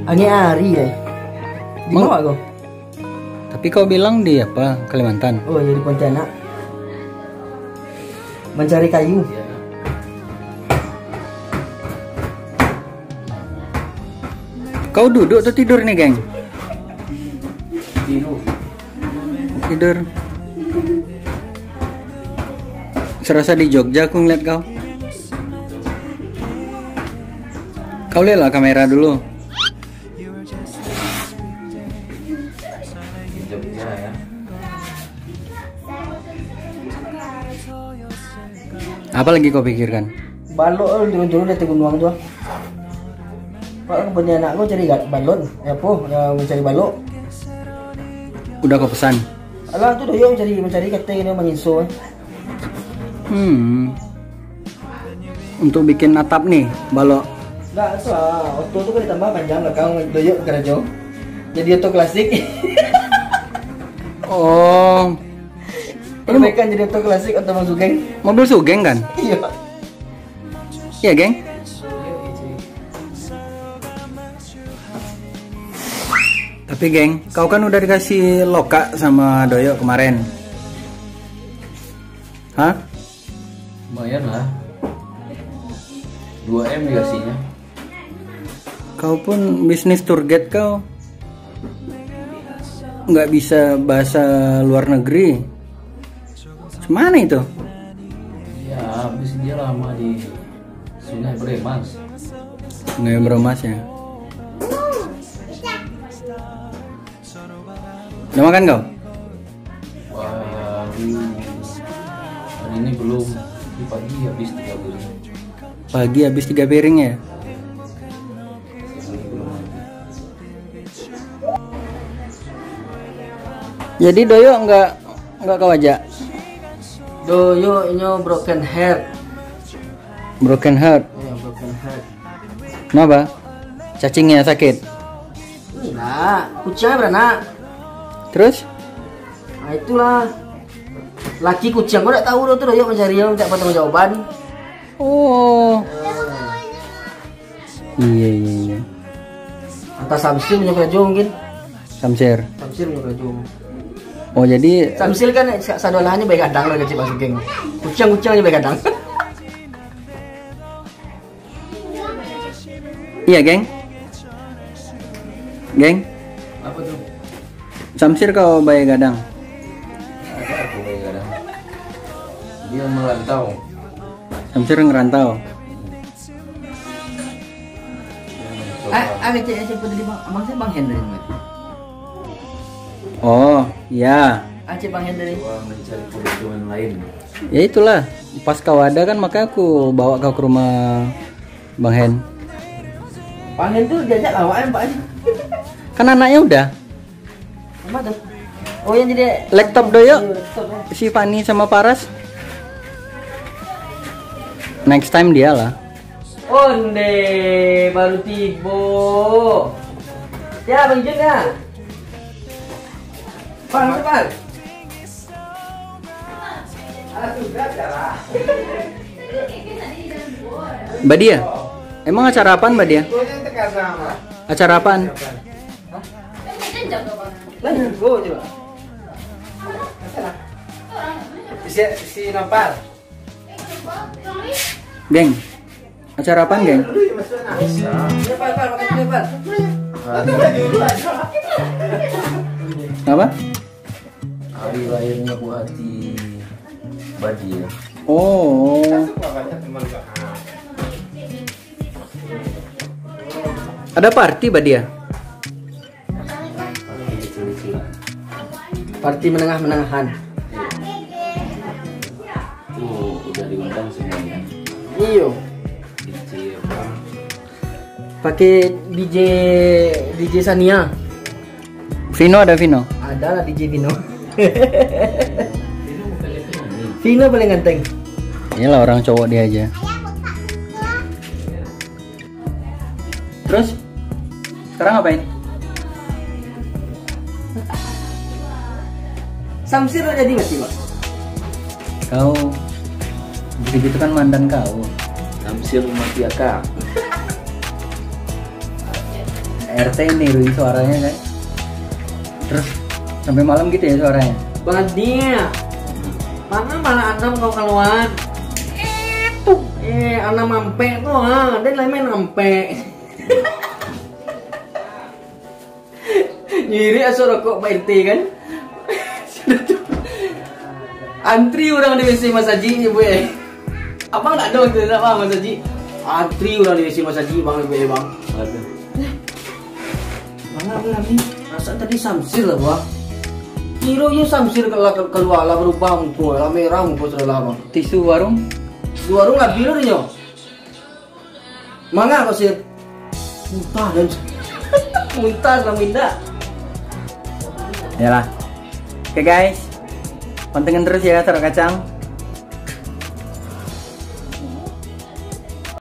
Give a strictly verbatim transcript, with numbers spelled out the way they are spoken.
Angin ari, eh. Di Mang- bawah kau. Tapi kau bilang di apa? Kalimantan? Oh, ya, di Pontianak. Mencari kayu. Kau duduk atau tidur nih, geng? Tidur. Tidur. Serasa di Jogja aku ngeliat kau. Kau lihatlah kamera dulu. Di Jogja, ya. Apa lagi kau pikirkan? Balok tu turun-turun dari gunuang tu. Pak, kepentingan anak kau cari ga-, balon. Eh, apa? Ya, mencari balok. Udah kau pesan? Alah, tu doyok mencari, mencari katai dia manginso, eh. Hmm. Untuk bikin atap nih, balok. Enggak, tu lah. Oto tu kan ditambah panjang belakang, doyok karajo. Jadi oto klasik. Oh. Ini mo- Perbaikan jadi oto klasik, oto Bang Sugeng. Mobil Sugeng kan? Iya. Iya, geng? Tapi, geng, kau kan udah dikasih lokak sama doyok kemarin. Hah? Lumayan lah. Dua M dikasihnya. Kau pun bisnis tour guide kau. Nggak bisa bahasa luar negeri. Mana itu? Ya, habis dia lama di Sungai Beremas. Sungai Beremas, ya. Udah makan kau? Wah, hari ini belum. Di pagi habis tiga piring. Pagi habis tiga piring, ya? Jadi doyok nggak, nggak kau ajak? Doyok inyo broken heart. Broken heart. Iya, broken heart. Kenapa? Cacingnya sakit? Enggak, kucingnya beranak. Terus? Nah, itulah. Laki kucing kau tak tahu tu, doyok mencari, minta pertanggungjawaban. Oh. Iya, iya, iya. Antah Samsir punya karajo mungkin. Samsir. Samsir punya karajo. Oh, jadi Samsir kan sa-, sadolahnyo bagai gadang lah kecil Pak Sugeng. Kucing-kucing aja bagai gadang. Iya, geng. Geng. Apa tuh? Samsir kau bagai gadang. Apa aku bagai gadang? Dia merantau. Samsir ngerantau. Ah, ah, kecil, kecil, apa tadi, Bang? Abang saya Bang Henry, Bang. Oh, ya. Ah, cek Bang Henry. Coba mencari keuntungan lain. Ya itulah, pas kau ada kan, makanya aku bawa kau ke rumah Bang Hen. Bang Hen tuh diajak lawak kan, Pak? Kan anaknya udah. Apa tuh? Oh, yang jadi laptop doyok. Iya, laptop, ya. Si Fani sama Paras. Next time dia lah. Onde, baru tibo. Ya, Bang Jun, ya. Pan, pan. Ah, sudah, cara. Badia, emang acara apaan, Badia? Acara apaan? Lah, go coba. Si, si Nopal. Geng, acara apaan, geng? Apa? Hari lahirnya buah hati Badia. Oh. Ada party, Badia? Party menengah-menengahan. Tuh, udah diundang semuanya. Iyo. Kecil, Bang. Pakai D J, D J Sania. Vino ada, Vino? Ada lah D J Vino. Vino paling ganteng. Iyalah, orang cowok dia aja. Terus? Sekarang ngapain? Samsir udah jadi mati, Pak? Kau begitu kan mandan kau. Samsir mati akak. R T niruin suaranya kan. Terus sampai malam gitu ya suaranya. Badia. Mana malah anam kau keluar? Itu. Eh, anam ampek tu ha. Dia lah main ampek. Nyiri asal rokok Pak R T kan. Antri orang di W C masajik ni buat. Abang tak ada waktu nak bang masajik. Antri orang di W C masajik bang buat bang. Aduh. Mana ni rami? Rasa tadi Samsir lah buah. Kiro yo Samsir kalau keluar lah berubah muka lah merah muka sudah lah bang. Tisu warung. Di warung lah biru nyo. Manga kau sir. Muntah dan muntah sama indak. Yalah. Oke guys, pantengin terus ya Taruh Kacang.